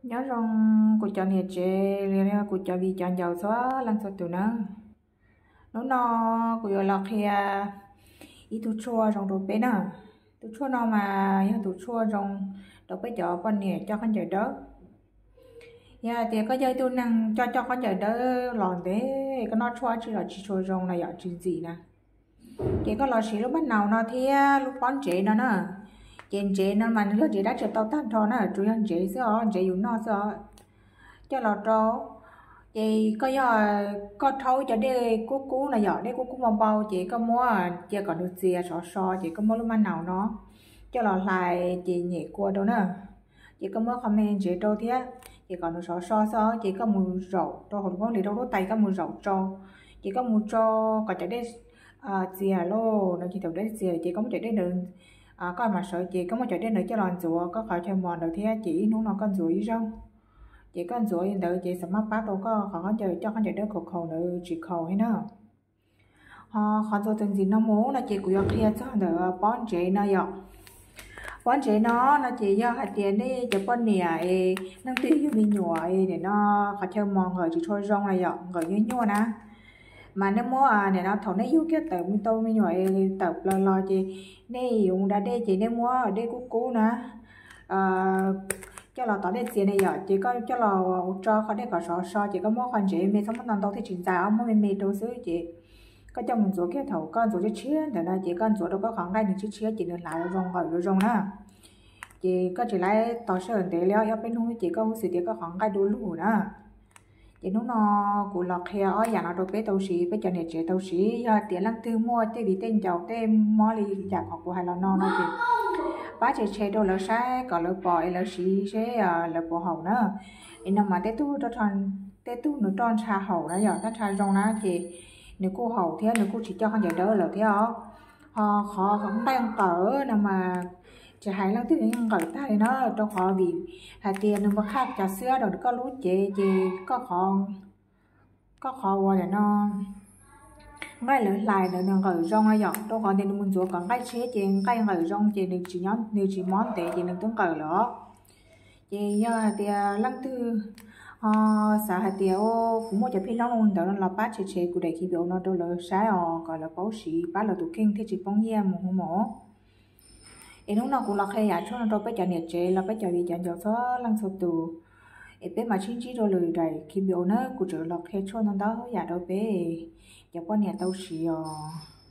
Nyob zoo kuv cov niam tsev, kuv cov viv cov ncaus txhua leej txhua tus na. Hnub no kuv yuav los qhia ib tug tshuaj zoo rau peb na. Tus tshuaj no mas yog tus tshuaj zoo rau peb cov poj niam coj khaub ncaws dawb. Yog tias koj yog ib tug neeg coj coj khaub ncaws dawb los ntev, koj noj tshuaj tsi los tsis tshua zoo na, yog tsis ntxim na, ces koj los siv lub mab naus no thiab lub pob ntsev no na. Ces ntsev no mas nws yog ntsev dab tsi tau tag nrho na, tsuas yog ntsev xwb os, ntsev yus noj xwb os. Coj los rau, ces koj yog, koj rhaub cov dej kub kub no, yog dej kub kub npau npau, ces koj muab cia kom nws txias sov so, ces koj muab lub mab naus no coj los hlais ces nyem kua rau na. Ces koj muab qho me ntsev rau thiab, ces kom nws sov so xwb os, ces koj mus zaum rau hauv lub pob ntsev rau lub tais, koj mus zaum tsau, ces koj mus tsau kom cov dej txias lauj, no ces thaum dej txias ces koj muab cov dej ntawd, koj mam sawv ces koj muab cov dej ntawd coj los ntxuav koj qhov chaw mos ntawd thiab, ces ib hnub no koj ntxuav ib zaug. Ces koj ntxuav li ntawd ces xam maj pab tau koj qhov khaub ncaws, coj khaub ncaws dawb khaus khaus ntawd tsis khaus thiab na. Ho qhov ntxuav txuas ntxiv no mus no ces kuv yuav qhia txog ntawm pob ntsev no yom. Pob ntsev no no ces yog hais tias nej cov poj niam es leej twg yug me nyuam es nim no qhov chaw mos nqawm tsis tshua zoo na, yog nqawm nyuaj nyuaj na, mas nej muab nim no thaum nej yug kiag tawm tau me nyuam es tawm plaws los ces nej yuav da dej ces nej muab dej kub kub na coj los tov dej txias na yom, ces koj coj los tso qhov dej kom sov so, ces koj muab qhov ntsev me, txhob muab ntau ntau thiaj tsis ntxais os, muab me me rau xwb, ces koj coj mus ntxuav kiag. Thaum koj ntxuav tshiab tshiab ntawd na ces koj ntxuav rau koj qhov nqaij nws tshiab tshiab ces nws hlav zoo nqawm zoo zoo na. Ces koj tsis laib tos sij hawm ntev li, ob peb hnub ces koj kuj xav tias koj qhov nqaij du lug na. Ces hnub no kuv los qhia ob yam no rau peb tau siv, peb cov niam tsev tau siv. Yog tias leej twg muaj tej viv tej ncaus tej mob li yam qhov kuv hais los no no ces pab tshem tshem rau lawv saib kom lawv pom es lawv siv seb lawv puas haum na. Es no mas tej tug nws roj ntsha haum na yom, roj ntsha zoo na ces nws kuj haum thiab nws kuj tsis coj khaub ncaws dawb lawm thiab os. Ho qhov nqaij nqawm no mas tsis hais leej twg nqawm tag li na, rau qhov vim hais tias nws mus qhaj cov xwab rau koj lub cev ces koj qhov ua li no nqaij lawv hlais ntawd nws nqawm zoo na yom, rau qhov tias nws mus ntxuav kom nqaij tshiab ces nqaij nqawm zoo ces nws tsis, nws tsis mob ntev ces nws twb nqawm lawm os. Ces yog hais tias leej twg ho xav hais tias kuv muaj cov phij loob ntawd no los pab tshem tshem kuv daim video no rau lawv saib os, kom lawv paub siv pab lawv tus kheej thiaj tsis poob nyiaj mus hu mos. Es hnub no kuv los qhia yam tshuaj no rau peb cov niam tsev los peb cov viv cov ncaus txhua leej txhua tus. Es peb mam sib ntsib rau lwm daim video na, kuv tseem los qhia tshuaj ntau ntau yam rau peb cov poj niam tau siv os.